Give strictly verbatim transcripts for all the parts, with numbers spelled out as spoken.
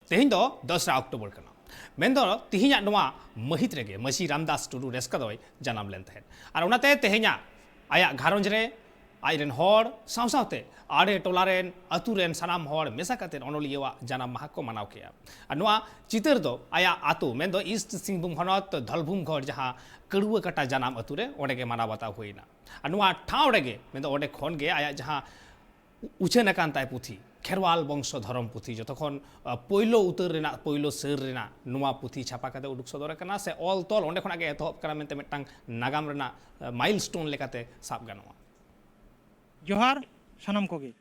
ᱛᱮᱦᱮᱧ ᱫᱚ ᱫᱚᱥᱨᱟ ᱚᱠᱴᱳᱵᱚᱨ ᱠᱟᱱᱟ᱾ ᱢᱮᱱᱫᱚ ᱛᱮᱦᱮᱧᱟᱜ ᱱᱚᱣᱟ ᱢᱟᱹᱦᱤᱛ ᱨᱮᱜᱮ ᱢᱟᱹᱡᱷᱤ ᱨᱟᱢᱫᱟᱥ ᱴᱩᱰᱩ ᱨᱮᱥᱠᱟ ᱫᱚᱭ ᱡᱟᱱᱟᱢ ᱞᱮᱱ ᱛᱟᱦᱮᱸᱫ᱾ ᱟᱨ ᱚᱱᱟᱛᱮ ᱛᱮᱦᱮᱧᱟᱜ ᱟᱭᱟᱜ ᱜᱷᱟᱨᱚᱸᱡᱽ ᱨᱮ, ᱟᱡᱨᱮᱱ ᱦᱚᱲ ᱥᱟᱶ ᱥᱟᱶᱛᱮ ᱟᱲᱮ ᱴᱚᱞᱟ ᱨᱮᱱ, ᱟᱹᱛᱩ ᱨᱮᱱ ᱥᱟᱱᱟᱢ ᱦᱚᱲ ᱢᱮᱥᱟ ᱠᱟᱛᱮ ᱚᱱᱚᱞᱤᱭᱟᱹᱣᱟᱜ ᱡᱟᱱᱟᱢ ᱢᱟᱦᱟ ᱠᱚ ᱢᱟᱱᱟᱣ ᱠᱮᱜᱼᱟ᱾ ᱟᱨ ᱱᱚᱣᱟ ᱪᱤᱛᱟᱹᱨ ᱫᱚ ᱟᱭᱟᱜ ᱟᱹᱛᱩ, ᱢᱮᱱᱫᱚ ᱤᱥᱴ ᱥᱤᱝᱵᱷᱩᱢ ᱦᱚᱱᱚᱛ ᱫᱷᱚᱞᱵᱷᱩᱢ ᱜᱷᱚᱨ, ᱡᱟᱦᱟᱸ ᱠᱟᱹᱲᱩᱣᱟᱹ ᱠᱟᱴᱟ ᱡᱟᱱᱟᱢ ᱟᱹᱛᱩ ᱨᱮ, ᱚᱸᱰᱮ ᱜᱮ ᱢᱟᱱᱟᱣ ᱵᱟᱛᱟᱣ ᱦᱩᱭᱱᱟ᱾ ᱟᱨ ᱱᱚᱣᱟ ᱴᱷᱟᱶ ᱨᱮᱜᱮ, ᱢᱮᱱᱫᱚ ᱚᱸᱰᱮ ᱠᱷᱚᱱ ᱜᱮ ᱟᱭᱟᱜ ᱡᱟᱦᱟᱸ ᱩᱪᱷᱟᱹᱱ ᱟᱠᱟᱱ ᱛᱟᱭ ᱯᱩᱛᱷᱤ, ᱠᱷᱮᱨᱣᱟᱞ ᱵᱚᱝᱥᱚ ᱫᱷᱚᱨᱚᱢ ᱯᱩᱛᱷᱤ, ᱡᱚᱛᱚ ᱠᱷᱚᱱ, ᱟ, ᱯᱳᱭᱞᱳ ᱩᱛᱟᱹᱨ ᱨᱮᱱᱟᱜ, ᱯᱳᱭᱞᱳ ᱥᱟᱹᱨ ᱨᱮᱱᱟᱜ ᱱᱚᱣᱟ ᱯᱩᱛᱷᱤ ᱪᱷᱟᱯᱟ ᱠᱟᱛᱮ ᱩᱰᱩᱠ ᱥᱚᱫᱚᱨ ᱟᱠᱟᱱᱟ, ᱥᱮ ᱚᱞ ᱛᱚᱞ ᱚᱸᱰᱮ ᱠᱷᱚᱱᱟᱜ ᱜᱮ ᱮᱛᱚᱦᱚᱵ ᱠᱟᱱᱟ ᱢᱮᱱᱛᱮ ᱢᱤᱫᱴᱟᱝ ᱱᱟᱜᱟᱢ ᱨᱮᱱᱟᱜ, ᱟ, ᱢᱟᱭᱤᱞᱥᱴᱳᱱ ᱞᱮᱠᱟᱛᱮ ᱥᱟᱵ ᱜᱟᱱᱚᱜᱼᱟ᱾ ᱡᱚᱦᱟᱨ ᱥᱟᱱᱟᱢ ᱠᱚᱜᱮ᱾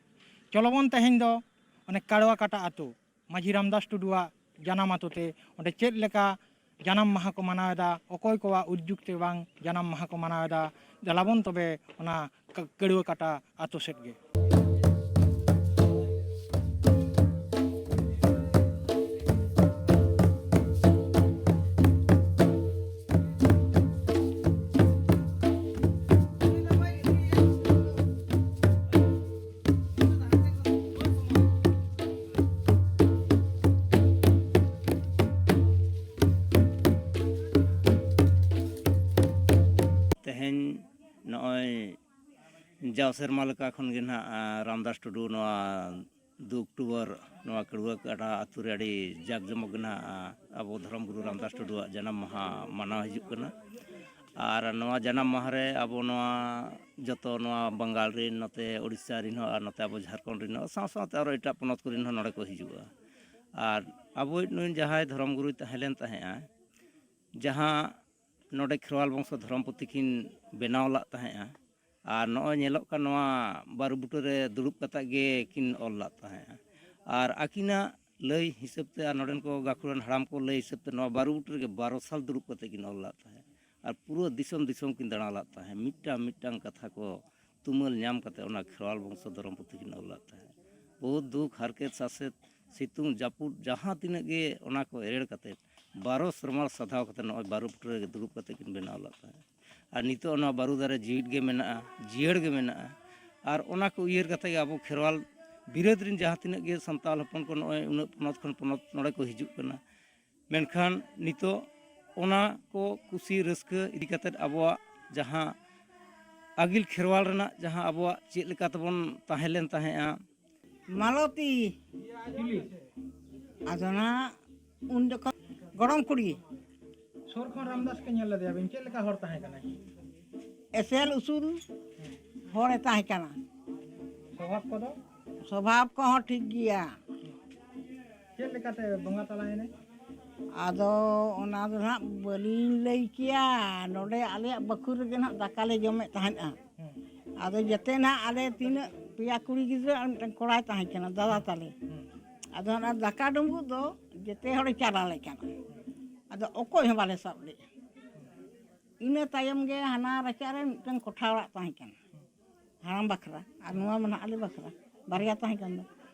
ᱪᱚᱞᱚ ᱵᱚᱱ ᱛᱮᱦᱮᱧ ᱫᱚ ᱚᱱᱮ ᱠᱟᱲᱣᱟ ᱠᱟᱴᱟ ᱟᱛᱳ, ᱢᱟᱹᱡᱷᱤ ᱨᱟᱢᱫᱟᱥ ᱴᱩᱰᱩᱣᱟᱜ ᱡᱟᱱᱟᱢ ᱟᱛᱳ ᱛᱮ ᱚᱸᱰᱮ ᱪᱮᱫ ᱞᱮᱠᱟ ᱡᱟᱱᱟᱢ ᱢᱟᱦᱟ ᱠᱚ ᱢᱟᱱᱟᱣ ᱮᱫᱟ, ᱚᱠᱚᱭ ᱠᱚᱣᱟᱜ ᱩᱫᱽᱡᱩᱠ ᱛᱮ ᱵᱟᱝ ᱡᱟᱱᱟᱢ ᱢᱟᱦᱟ ᱠᱚ ᱢᱟᱱᱟᱣ ᱮᱫᱟ, ᱫᱮᱞᱟᱵᱚᱱ ᱛᱚᱵᱮ ᱚᱱᱟ ᱠᱟ-, ᱠᱟᱹᱲᱣᱟᱹ ᱠᱟᱴᱟ ᱟᱛᱳ ᱥᱮᱫ ᱜᱮ᱾ ᱛᱮᱦᱮᱧ ᱱᱚᱜᱼᱚᱭ ᱡᱟᱣ ᱥᱮᱨᱢᱟ ᱞᱮᱠᱟ ᱠᱷᱚᱱ ᱜᱮ ᱱᱟᱦᱟᱜ, ᱟ, ᱨᱟᱢᱫᱟᱥ ᱴᱩᱰᱩ ᱱᱚᱣᱟ ᱫᱩ ᱚᱠᱴᱳᱵᱚᱨ ᱱᱚᱣᱟ ᱠᱟᱹᱲᱣᱟᱹ ᱠᱟᱴᱟ ᱟᱹᱛᱩ ᱨᱮ ᱟᱹᱰᱤ ᱡᱟᱠ ᱡᱚᱢᱚᱠ ᱜᱮ ᱱᱟᱦᱟᱜ, ᱟ, ᱟᱵᱚ ᱫᱷᱚᱨᱚᱢ ᱜᱩᱨᱩ ᱨᱟᱢᱫᱟᱥ ᱴᱩᱰᱩᱣᱟᱜ ᱡᱟᱱᱟᱢ ᱢᱟᱦᱟ ᱢᱟᱱᱟᱣ ᱦᱤᱡᱩᱜ ᱠᱟᱱᱟ᱾ ᱟᱨ ᱱᱚᱣᱟ ᱡᱟᱱᱟᱢ ᱢᱟᱦᱟ ᱨᱮ ᱟᱵᱚ ᱱᱚᱣᱟ ᱡᱚᱛᱚ ᱱᱚᱣᱟ ᱵᱟᱝᱜᱟᱞ ᱨᱮᱱ, ᱱᱚᱛᱮ ᱳᱰᱤᱥᱟ ᱨᱮᱱ ᱦᱚᱸ, ᱟᱨ ᱱᱚᱛᱮ ᱟᱵᱚ ᱡᱷᱟᱲᱠᱷᱚᱸᱰ ᱨᱮᱱ ᱦᱚᱸ, ᱥᱟᱶ ᱥᱟᱶᱛᱮ ᱟᱨᱚ ᱮᱴᱟᱜ ᱯᱚᱱᱚᱛ ᱠᱚᱨᱮᱱ ᱦᱚᱸ ᱱᱚᱰᱮ ᱠᱚ ᱦᱤᱡᱩᱜᱼᱟ᱾ ᱟᱨ ᱟᱵᱚᱭᱤᱡ ᱱᱩᱭ ᱡᱟᱦᱟᱸᱭ ᱫᱷᱚᱨᱚᱢ ᱜᱩᱨᱩᱭ ᱛᱟᱦᱮᱸ ᱞᱮᱱ ᱛᱟᱦᱮᱸᱜᱼᱟ, ᱡᱟᱦᱟᱸ ᱱᱚᱰᱮ ᱠᱷᱮᱨᱣᱟᱞ ᱵᱚᱝᱥᱚ ᱫᱷᱚᱨᱚᱢ ᱯᱩᱛᱷᱤ ᱠᱤᱱ ᱵᱮᱱᱟᱣ ᱞᱟᱜ ᱛᱟᱦᱮᱸᱜᱼᱟ, ᱟᱨ ᱱᱚᱜᱼᱚᱭ ᱧᱮᱞᱚᱜ ᱠᱟᱱ ᱱᱚᱣᱟ ᱵᱟᱨᱩ ᱵᱩᱴᱟᱹ ᱨᱮ ᱫᱩᱲᱩᱵ ᱠᱟᱛᱮ ᱜᱮ ᱠᱤᱱ ᱚᱞ ᱞᱟᱜ ᱛᱟᱦᱮᱸᱜᱼᱟ᱾ ᱟᱨ ᱟᱹᱠᱤᱱᱟᱜ ᱞᱟᱹᱭ ᱦᱤᱥᱟᱹᱵ ᱛᱮ ᱟᱨ ᱱᱚᱰᱮᱱ ᱠᱚ ᱜᱟᱹᱠᱷᱩᱲᱟᱱ ᱦᱟᱲᱟᱢ ᱠᱚ ᱞᱟᱹᱭ ᱦᱤᱥᱟᱹᱵ ᱛᱮ ᱱᱚᱣᱟ ᱵᱟᱨᱩ ᱵᱩᱴᱟᱹ ᱨᱮᱜᱮ ᱵᱟᱨᱚ ᱥᱟᱞ ᱫᱩᱲᱩᱵ ᱠᱟᱛᱮ ᱠᱤᱱ ᱚᱞ ᱞᱟᱜ ᱛᱟᱦᱮᱸᱫ᱾ ᱟᱨ ᱯᱩᱨᱟᱹ ᱫᱤᱥᱚᱢ ᱫᱤᱥᱚᱢ ᱠᱤᱱ ᱫᱟᱬᱟ ᱞᱟᱜ ᱛᱟᱦᱮᱸᱫ, ᱢᱤᱫᱴᱟᱝ ᱢᱤᱫᱴᱟᱝ ᱠᱟᱛᱷᱟ ᱠᱚ ᱛᱩᱢᱟᱹᱞ ᱧᱟᱢ ᱠᱟᱛᱮ ᱚᱱᱟ ᱠᱷᱮᱨᱣᱟᱞ ᱵᱚᱝᱥᱚ ᱫᱷᱚᱨᱚᱢ ᱯᱩᱛᱷᱤ ᱠᱤᱱ ᱚᱞ ᱞᱟᱜ ᱛᱟᱦᱮᱸᱫ᱾ ᱵᱚᱦᱩᱛ ᱫᱩᱠ, ᱦᱟᱨᱠᱮᱛ, ᱥᱟᱥᱮᱛ, ᱥᱤᱛᱩᱝ, ᱡᱟᱹᱯᱩᱫ, ᱡᱟᱦᱟᱸ ᱛᱤᱱᱟᱹᱜ ᱜᱮ ᱚᱱᱟ ᱠᱚ ᱮᱨᱮᱲ ᱠᱟᱛᱮ ᱵᱟᱨᱚ ᱥᱮᱨᱢᱟ ᱥᱟᱫᱷᱟᱣ ᱠᱟᱛᱮ ᱱᱚᱜᱼᱚᱭ ᱵᱟᱨᱚ ᱵᱩᱴᱟᱹ ᱨᱮᱜᱮ ᱫᱩᱲᱩᱵ ᱠᱟᱛᱮ ᱠᱤᱱ ᱵᱮᱱᱟᱣ ᱞᱟᱜ ᱛᱟᱦᱮᱸᱫ᱾ ᱟᱨ ᱱᱤᱛᱚᱜ ᱱᱚᱣᱟ ᱵᱟᱹᱨᱩ ᱫᱟᱨᱮ ᱡᱤᱣᱤᱫ ᱜᱮ ᱢᱮᱱᱟᱜᱼᱟ, ᱡᱤᱭᱟᱹᱲ ᱜᱮ ᱢᱮᱱᱟᱜᱼᱟ᱾ ᱟᱨ ᱚᱱᱟ ᱠᱚ ᱩᱭᱦᱟᱹᱨ ᱠᱟᱛᱮ ᱜᱮ ᱟᱵᱚ ᱠᱷᱮᱨᱣᱟᱞ ᱵᱤᱨᱟᱹᱫ ᱨᱮᱱ ᱡᱟᱦᱟᱸ ᱛᱤᱱᱟᱹᱜ ᱜᱮ ᱥᱟᱱᱛᱟᱲ ᱦᱚᱯᱚᱱ ᱠᱚ ᱱᱚᱜᱼᱚᱭ ᱩᱱᱟᱹᱜ ᱯᱚᱱᱚᱛ ᱠᱷᱚᱱ ᱯᱚᱱᱚᱛ ᱱᱚᱰᱮ ᱠᱚ ᱦᱤᱡᱩᱜ ᱠᱟᱱᱟ, ᱢᱮᱱᱠᱷᱟᱱ ᱱᱤᱛᱚᱜ ᱚᱱᱟ ᱠᱚ ᱠᱩᱥᱤ ᱨᱟᱹᱥᱠᱟᱹ ᱤᱫᱤ ᱠᱟᱛᱮᱫ ᱟᱵᱚᱣᱟᱜ ᱡᱟᱦᱟᱸ ᱟᱹᱜᱤᱞ ᱠᱷᱮᱨᱣᱟᱲ ᱨᱮᱱᱟᱜ ᱡᱟᱦᱟᱸ ᱟᱵᱚᱣᱟᱜ ᱪᱮᱫ ᱞᱮᱠᱟ ᱛᱮᱵᱚᱱ ᱛᱟᱦᱮᱸ ᱞᱮᱱ ᱛᱟᱦᱮᱸᱫᱼᱟ, ᱢᱟᱞᱚᱛᱤ᱾ ᱟᱫᱚ ᱱᱟᱦᱟᱜ ᱩᱱ ᱡᱚᱠᱷᱚᱱ ᱜᱚᱲᱚᱢ ᱠᱩᱲᱤ᱾ ᱥᱩᱨ ᱠᱷᱚᱱ ᱨᱟᱢᱫᱟᱥ ᱠᱚ ᱧᱮᱞ ᱞᱮᱫᱮᱭᱟ ᱵᱤᱱ, ᱪᱮᱫ ᱞᱮᱠᱟ ᱦᱚᱲ ᱛᱟᱦᱮᱸ ᱠᱟᱱᱟᱭ? ᱮᱥᱮᱞ ᱩᱥᱩᱞ ᱦᱚᱲᱮ ᱛᱟᱦᱮᱸ ᱠᱟᱱᱟ᱾ ᱥᱚᱵᱷᱟᱵ ᱠᱚᱫᱚ? ᱥᱚᱵᱷᱟᱵ ᱠᱚᱦᱚᱸ ᱴᱷᱤᱠ ᱜᱮᱭᱟ᱾ ᱪᱮᱫ ᱞᱮᱠᱟᱛᱮ ᱵᱚᱸᱜᱟ ᱛᱟᱞᱟᱭᱮᱱᱟᱭ? ᱟᱫᱚ ᱚᱱᱟ ᱫᱚ ᱱᱟᱦᱟᱜ ᱵᱟᱹᱞᱤᱧ ᱞᱟᱹᱭ ᱠᱮᱭᱟ᱾ ᱱᱚᱰᱮ ᱟᱞᱮᱭᱟᱜ ᱵᱟᱹᱠᱷᱩᱞ ᱨᱮᱜᱮ ᱱᱟᱦᱟᱜ ᱫᱟᱠᱟ ᱞᱮ ᱡᱚᱢᱮᱫ ᱛᱟᱦᱮᱸᱫᱼᱟ᱾ ᱦᱮᱸ᱾ ᱟᱫᱚ ᱡᱮᱛᱮ ᱱᱟᱦᱟᱜ ᱟᱞᱮ ᱛᱤᱱᱟᱹᱜ ᱯᱮᱭᱟ ᱠᱩᱲᱤ ᱜᱤᱫᱽᱨᱟᱹ ᱟᱨ ᱢᱤᱫᱴᱟᱝ ᱠᱚᱲᱟᱭ ᱛᱟᱦᱮᱸ ᱠᱟᱱᱟ, ᱫᱟᱫᱟ ᱛᱟᱞᱮ᱾ ᱦᱮᱸ᱾ ᱟᱫᱚ ᱚᱱᱟ ᱫᱟᱠᱟ ᱰᱩᱸᱵᱩᱜ ᱫᱚ ᱡᱮᱛᱮ ᱦᱚᱲᱮ ᱪᱟᱞᱟᱣ ᱞᱮ ᱠᱟᱱᱟ᱾ ᱟᱫᱚ ᱚᱠᱚᱭ ᱦᱚᱸ ᱵᱟᱞᱮ ᱥᱟᱵ ᱞᱮᱫᱼᱟ᱾ ᱤᱱᱟᱹ ᱛᱟᱭᱚᱢ ᱜᱮ ᱦᱟᱱᱟ ᱨᱟᱪᱟ ᱨᱮ ᱢᱤᱫᱴᱟᱝ ᱠᱚᱴᱷᱟ ᱚᱲᱟᱜ ᱛᱟᱦᱮᱸ ᱠᱟᱱᱟ, ᱦᱟᱲᱟᱢ ᱵᱟᱠᱷᱨᱟ, ᱟᱨ ᱱᱚᱣᱟ ᱢᱟ ᱱᱟᱦᱟᱜ ᱟᱞᱮ ᱵᱟᱠᱷᱨᱟ, ᱵᱟᱨᱭᱟ ᱛᱟᱦᱮᱸ ᱠᱟᱱ ᱫᱚ᱾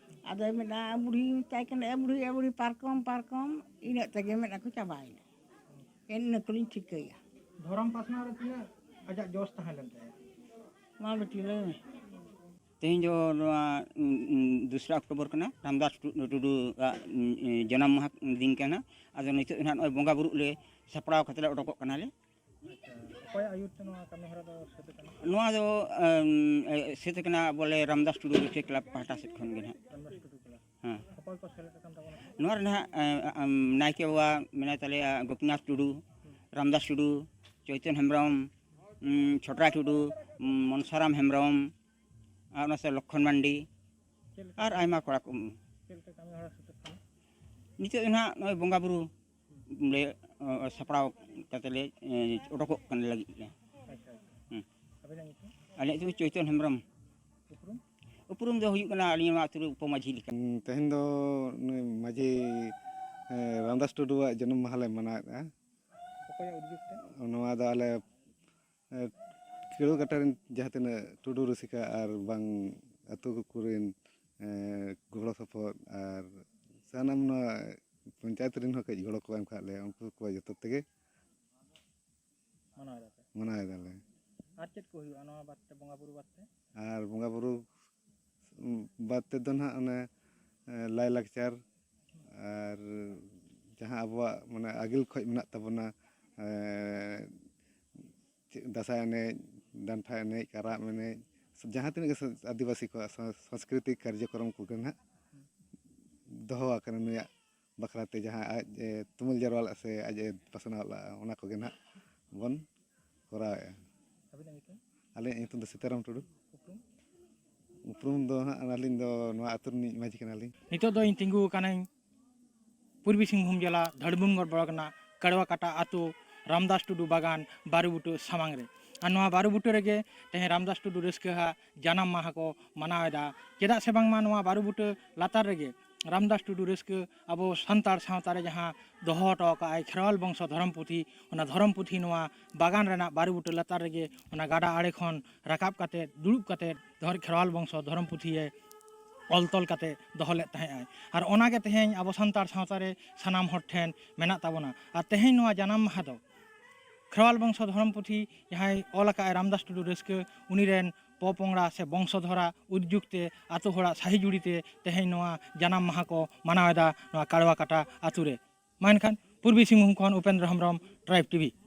ᱟᱫᱚᱭ ᱢᱮᱱᱟ, ᱵᱩᱲᱦᱤ ᱢᱮᱛᱟᱭ ᱠᱟᱱᱟ, "ᱮ ᱵᱩᱲᱦᱤ, ᱮ ᱵᱩᱲᱦᱤ, ᱯᱟᱨᱠᱚᱢ, ᱯᱟᱨᱠᱚᱢ", ᱤᱱᱟᱹᱜ ᱛᱮᱜᱮ ᱢᱮᱱᱟ ᱠᱚ ᱪᱟᱵᱟᱭᱮᱱᱟ᱾ ᱮᱱ ᱤᱱᱟᱹ ᱠᱚᱞᱤᱧ ᱴᱷᱤᱠᱟᱹᱭᱟ᱾ ᱫᱷᱚᱨᱚᱢ ᱯᱟᱥᱱᱟᱣ ᱨᱮ ᱛᱤᱱᱟᱹᱜ ᱟᱡᱟᱜ ᱡᱚᱥ ᱛᱟᱦᱮᱸ ᱞᱮᱱ ᱛᱟᱭᱟ? ᱢᱟ ᱵᱤᱴᱤ, ᱞᱟᱹᱭ ᱢᱮ᱾ ᱛᱮᱦᱮᱧ ᱫᱚ ᱱᱚᱣᱟ, ᱩᱸ, ᱩᱸ, ᱫᱚᱥᱨᱟ ᱚᱠᱴᱳᱵᱚᱨ ᱠᱟᱱᱟ, ᱨᱟᱢᱫᱟᱥ ᱴᱩ-, ᱴᱩᱰᱩᱣᱟᱜ, ᱩᱸ, ᱩᱸ, ᱡᱟᱱᱟᱢ ᱢᱟᱦᱟ ᱫᱤᱱ ᱠᱟᱱᱟ᱾ ᱟᱫᱚ ᱱᱤᱛᱚᱜ ᱫᱚ ᱱᱟᱦᱟᱜ ᱱᱚᱜᱼᱚᱭ ᱵᱚᱸᱜᱟ ᱵᱩᱨᱩᱜ ᱞᱮ ᱥᱟᱯᱲᱟᱣ ᱠᱟᱛᱮ ᱞᱮ ᱚᱰᱚᱠᱚᱜ ᱠᱟᱱᱟᱞᱮ᱾ ᱟᱪᱪᱷᱟ, ᱚᱠᱚᱭᱟᱜ ᱟᱹᱭᱩᱨ ᱛᱮ ᱱᱚᱣᱟ ᱠᱟᱹᱢᱤ ᱦᱚᱨᱟ ᱫᱚ ᱥᱟᱹᱛ ᱟᱠᱟᱱᱟ? ᱱᱚᱣᱟ ᱫᱚ, ᱮᱢ, ᱮ, ᱥᱟᱹᱛ ᱟᱠᱟᱱᱟ ᱵᱚᱞᱮ ᱨᱟᱢᱫᱟᱥ ᱴᱩᱰᱩ ᱨᱚᱴᱷᱤᱭᱟᱹ ᱠᱞᱟᱵᱽ ᱯᱟᱦᱴᱟ ᱥᱮᱫ ᱠᱷᱚᱱ ᱜᱮ ᱱᱟᱦᱟᱜ᱾ ᱨᱟᱢᱫᱟᱥ ᱴᱩᱰᱩ ᱠᱞᱟᱵᱽ᱾ ᱦᱮᱸ᱾ ᱚᱠᱚᱭ ᱠᱚ ᱥᱮᱞᱮᱫ ᱟᱠᱟᱱ ᱛᱟᱵᱚᱱᱟ? ᱱᱚᱣᱟ ᱨᱮ ᱱᱟᱦᱟᱜ, ᱮ, ᱮᱢ, ᱱᱟᱭᱠᱮ ᱵᱟᱵᱟ ᱢᱮᱱᱟᱭ ᱛᱟᱞᱮᱭᱟ, ᱜᱳᱯᱤᱱᱟᱛᱷ ᱴᱩᱰᱩ, ᱨᱟᱢᱫᱟᱥ ᱴᱩᱰᱩ, ᱪᱳᱭᱛᱚᱱ ᱦᱮᱢᱵᱨᱚᱢ, ᱩᱢ, ᱪᱷᱚᱴᱨᱟ ᱴᱩᱰᱩ, ᱩᱢ, ᱢᱚᱱᱥᱟᱨᱟᱢ ᱦᱮᱢᱵᱨᱚᱢ, ᱟᱨ ᱚᱱᱟ ᱥᱟᱶ ᱞᱚᱠᱠᱷᱚᱱ ᱢᱟᱱᱰᱤ, ᱪᱮᱫ ᱞᱮᱠᱟ? ᱟᱨ ᱟᱭᱢᱟ ᱠᱚᱲᱟ ᱠᱚ᱾ ᱩᱢ᱾ ᱪᱮᱫ ᱞᱮᱠᱟ ᱠᱟᱹᱢᱤ ᱦᱚᱨᱟ ᱥᱟᱹᱛ ᱟᱠᱟᱱᱟ? ᱱᱤᱛᱚᱜ ᱫᱚ ᱱᱟᱦᱟᱜ ᱱᱚᱜᱼᱚᱭ ᱵᱚᱸᱜᱟ ᱵᱩᱨᱩ ᱞᱮ, ᱚ, ᱥᱟᱯᱲᱟᱣ ᱠᱟᱛᱮ ᱞᱮ, ᱮ, ᱚᱰᱚᱠᱚᱜ ᱠᱟᱱ ᱞᱟᱹᱜᱤᱫ ᱞᱮ᱾ ᱟᱪᱪᱷᱟ, ᱟᱪᱪᱷᱟ᱾ ᱦᱩᱸ᱾ ᱟᱵᱤᱱᱟᱜ ᱧᱩᱛᱩᱢ? ᱟᱞᱮᱭᱟᱜ ᱧᱩᱛᱩᱢ ᱪᱳᱭᱛᱚᱱ ᱦᱮᱢᱵᱨᱚᱢ᱾ ᱩᱯᱨᱩᱢ? ᱩᱯᱨᱩᱢ ᱫᱚ ᱦᱩᱭᱩᱜ ᱠᱟᱱᱟ ᱟᱹᱞᱤᱧ ᱱᱚᱣᱟ ᱟᱹᱛᱩ ᱨᱮ ᱩᱯᱚᱢᱟᱹᱡᱷᱤ ᱞᱮᱠᱟ᱾ ᱦᱩᱸ, ᱛᱮᱦᱮᱧ ᱫᱚ ᱱᱩᱭ ᱢᱟᱹᱡᱷᱤ, ᱮ, ᱨᱟᱢᱫᱟᱥ ᱴᱩᱰᱩᱣᱟᱜ ᱡᱟᱱᱟᱢ ᱢᱟᱦᱟ ᱞᱮ ᱢᱟᱱᱟᱣᱮᱫᱼᱟ᱾ ᱚᱠᱚᱭᱟᱜ ᱩᱫᱽᱡᱳᱜᱽ ᱛᱮ? ᱱᱚᱣᱟ ᱫᱚ ᱟᱞᱮ, ᱮ, ᱠᱮᱲᱩᱣᱟᱹ ᱠᱟᱴᱟ ᱨᱮᱱ ᱡᱟᱦᱟᱸ ᱛᱤᱱᱟᱹᱜ ᱴᱩᱰᱩ ᱨᱩᱥᱤᱠᱟ ᱟᱨ ᱵᱟᱝ ᱟᱹᱛᱩ ᱠᱚᱨᱮᱱ, ᱮ, ᱜᱚᱲᱚ ᱥᱚᱯᱚᱦᱚᱫ ᱟᱨ ᱥᱟᱱᱟᱢ ᱱᱚᱣᱟ ᱯᱚᱧᱪᱟᱭᱮᱛ ᱨᱮᱱ ᱦᱚᱸ ᱠᱟᱹᱡ ᱜᱚᱲᱚ ᱠᱚ ᱮᱢ ᱠᱟᱜ ᱞᱮᱭᱟ, ᱩᱱᱠᱩ ᱠᱚ ᱡᱚᱛᱚ ᱛᱮᱜᱮ ᱢᱟᱱᱟᱣ ᱮᱫᱟ ᱯᱮ? ᱢᱟᱱᱟᱣ ᱮᱫᱟᱞᱮ᱾ ᱟᱨ ᱪᱮᱫ ᱠᱚ ᱦᱩᱭᱩᱜᱼᱟ ᱱᱚᱣᱟ ᱵᱟᱫ ᱛᱮ, ᱵᱚᱸᱜᱟ ᱵᱩᱨᱩ ᱵᱟᱫ ᱛᱮ? ᱟᱨ ᱵᱚᱸᱜᱟ ᱵᱩᱨᱩ ᱵᱟᱫ ᱛᱮᱫᱚ ᱱᱟᱦᱟᱜ ᱚᱱᱮ, ᱮ, ᱞᱟᱭᱼᱞᱟᱠᱪᱟᱨ ᱟᱨ ᱡᱟᱦᱟᱸ ᱟᱵᱚᱣᱟᱜ ᱢᱟᱱᱮ ᱟᱹᱜᱤᱞ ᱠᱷᱚᱡ ᱢᱮᱱᱟᱜ ᱛᱟᱵᱚᱱᱟ, ᱮ, ᱪᱮᱫ, ᱫᱟᱸᱥᱟᱭ ᱮᱱᱮᱡ, ᱰᱟᱱᱴᱟ ᱮᱱᱮᱡ, ᱠᱟᱨᱟᱢ ᱮᱱᱮᱡ, ᱡᱟᱦᱟᱸ ᱛᱤᱱᱟᱹᱜ ᱜᱮ ᱥᱟ-, ᱟᱹᱫᱤᱵᱟᱹᱥᱤ ᱠᱚᱣᱟᱜ ᱥᱟ-, ᱥᱟᱝᱥᱠᱨᱤᱛᱤᱠ ᱠᱟᱨᱡᱚᱠᱨᱚᱢ ᱠᱚᱜᱮ ᱱᱟᱦᱟᱜ ᱫᱚᱦᱚ ᱟᱠᱟᱱᱟ ᱱᱩᱭᱟᱜ ᱵᱟᱠᱷᱨᱟᱛᱮ, ᱡᱟᱦᱟᱸ ᱟᱡ ᱮ ᱛᱩᱢᱟᱹᱞ ᱡᱟᱨᱣᱟ ᱞᱮᱫᱼᱟ ᱥᱮ ᱟᱡ ᱮ ᱯᱟᱥᱱᱟᱣ ᱞᱮᱫᱼᱟ, ᱚᱱᱟ ᱠᱚᱜᱮ ᱱᱟᱦᱟᱜ ᱵᱚᱱ ᱠᱚᱨᱟᱣᱮᱫᱼᱟ᱾ ᱟᱹᱵᱤᱱᱟᱜ ᱧᱩᱛᱩᱢ? ᱟᱹᱞᱤᱧᱟᱜ ᱧᱩᱛᱩᱢ ᱫᱚ ᱥᱤᱛᱟᱨᱟᱢ ᱴᱩᱰᱩ᱾ ᱩᱯᱨᱩᱢ? ᱩᱯᱨᱩᱢ ᱫᱚ ᱦᱟᱸᱜ ᱟᱹᱞᱤᱧ ᱫᱚ ᱱᱚᱣᱟ ᱟᱹᱛᱩ ᱨᱤᱱᱤᱡ ᱢᱟᱹᱡᱷᱤ ᱠᱟᱱᱟᱞᱤᱧ᱾ ᱱᱤᱛᱚᱜ ᱫᱚ ᱤᱧ ᱛᱤᱸᱜᱩ ᱟᱠᱟᱱᱟᱹᱧ ᱯᱩᱨᱵᱤ ᱥᱤᱝᱵᱷᱩᱢ ᱡᱮᱞᱟ ᱫᱷᱟᱲᱵᱩᱢᱜᱚᱲ ᱵᱞᱚᱠ ᱨᱮᱱᱟᱜ ᱠᱟᱲᱣᱟ ᱠᱟᱴᱟ ᱟᱹᱛᱩ ᱨᱟᱢᱫᱟᱥ ᱴᱩᱰᱩ ᱵᱟᱜᱟᱱ ᱵᱟᱨᱩ ᱵᱩᱴᱟᱹ ᱥᱟᱢᱟᱝ ᱨᱮ᱾ ᱟᱨ ᱱᱚᱣᱟ ᱵᱟᱨᱩ ᱵᱩᱴᱟᱹ ᱨᱮᱜᱮ ᱛᱮᱦᱮᱧ ᱨᱟᱢᱫᱟᱥ ᱴᱩᱰᱩ ᱨᱟᱹᱥᱠᱟᱹ ᱦᱟᱜ ᱡᱟᱱᱟᱢ ᱢᱟᱦᱟ ᱠᱚ ᱢᱟᱱᱟᱣ ᱮᱫᱟ᱾ ᱪᱮᱫᱟᱜ ᱥᱮ ᱵᱟᱝᱢᱟ ᱱᱚᱣᱟ ᱵᱟᱨᱩ ᱵᱩᱴᱟᱹ ᱞᱟᱛᱟᱨ ᱨᱮᱜᱮ ᱨᱟᱢᱫᱟᱥ ᱴᱩᱰᱩ ᱨᱟᱹᱥᱠᱟᱹ ᱟᱵᱚ ᱥᱟᱱᱛᱟᱲ ᱥᱟᱶᱛᱟ ᱨᱮ ᱡᱟᱦᱟᱸ ᱫᱚᱦᱚ ᱦᱚᱴᱚ ᱟᱠᱟᱫ ᱟᱭ ᱠᱷᱮᱨᱣᱟᱞ ᱵᱚᱝᱥᱚ ᱫᱷᱚᱨᱚᱢ ᱯᱩᱛᱷᱤ, ᱚᱱᱟ ᱫᱷᱚᱨᱚᱢ ᱯᱩᱛᱷᱤ ᱱᱚᱣᱟ ᱵᱟᱜᱟᱱ ᱨᱮᱱᱟᱜ ᱵᱟᱨᱩ ᱵᱩᱴᱟᱹ ᱞᱟᱛᱟᱨ ᱨᱮᱜᱮ ᱚᱱᱟ ᱜᱟᱰᱟ ᱟᱲᱮ ᱠᱷᱚᱱ ᱨᱟᱠᱟᱵ ᱠᱟᱛᱮ, ᱫᱩᱲᱩᱵ ᱠᱟᱛᱮ ᱫᱷᱚᱨ-, ᱠᱷᱮᱨᱣᱟᱞ ᱵᱚᱝᱥᱚ ᱫᱷᱚᱨᱚᱢ ᱯᱩᱛᱷᱤᱭᱮ ᱚᱞ ᱛᱚᱞ ᱠᱟᱛᱮ ᱫᱚᱦᱚ ᱞᱮᱫ ᱛᱟᱦᱮᱸᱫ ᱟᱭ᱾ ᱟᱨ ᱚᱱᱟᱜᱮ ᱛᱮᱦᱮᱧ ᱟᱵᱚ ᱥᱟᱱᱛᱟᱲ ᱥᱟᱶᱛᱟ ᱨᱮ ᱥᱟᱱᱟᱢ ᱦᱚᱲ ᱴᱷᱮᱱ ᱢᱮᱱᱟᱜ ᱛᱟᱵᱚᱱᱟ᱾ ᱟᱨ ᱛᱮᱦᱮᱧ ᱱᱚᱣᱟ ᱡᱟᱱᱟᱢ ᱢᱟᱦᱟ ᱫᱚ ᱠᱷᱮᱨᱣᱟᱞ ᱵᱚᱝᱥᱚ ᱫᱷᱚᱨᱚᱢ ᱯᱩᱛᱷᱤ ᱡᱟᱦᱟᱸᱭ ᱚᱞ ᱟᱠᱟᱫ ᱟᱭ ᱨᱟᱢᱫᱟᱥ ᱴᱩᱰᱩ ᱨᱟᱹᱥᱠᱟᱹ, ᱩᱱᱤ ᱨᱮᱱ ᱯᱚᱯᱚᱝᱲᱟ ᱥᱮ ᱵᱚᱝᱥᱚ ᱫᱷᱚᱨᱟ ᱩᱫᱽᱡᱩᱜᱽ ᱛᱮ ᱟᱛᱳ ᱦᱚᱲᱟᱜ ᱥᱟᱹᱦᱤ ᱡᱩᱲᱤ ᱛᱮ ᱛᱮᱦᱮᱧ ᱱᱚᱣᱟ ᱡᱟᱱᱟᱢ ᱢᱟᱦᱟ ᱠᱚ ᱢᱟᱱᱟᱣ ᱮᱫᱟ ᱱᱚᱣᱟ ᱠᱟᱲᱣᱟ ᱠᱟᱴᱟ ᱟᱛᱳ ᱨᱮ᱾ ᱢᱟ ᱮᱱᱠᱷᱟᱱ ᱯᱩᱨᱵᱤ ᱥᱤᱝᱵᱷᱩᱢ ᱠᱷᱚᱱ ᱩᱯᱮᱱᱫᱨᱚ ᱦᱮᱢᱵᱨᱚᱢ, ᱴᱨᱟᱭᱤᱵᱽ ᱴᱤᱵᱷᱤ᱾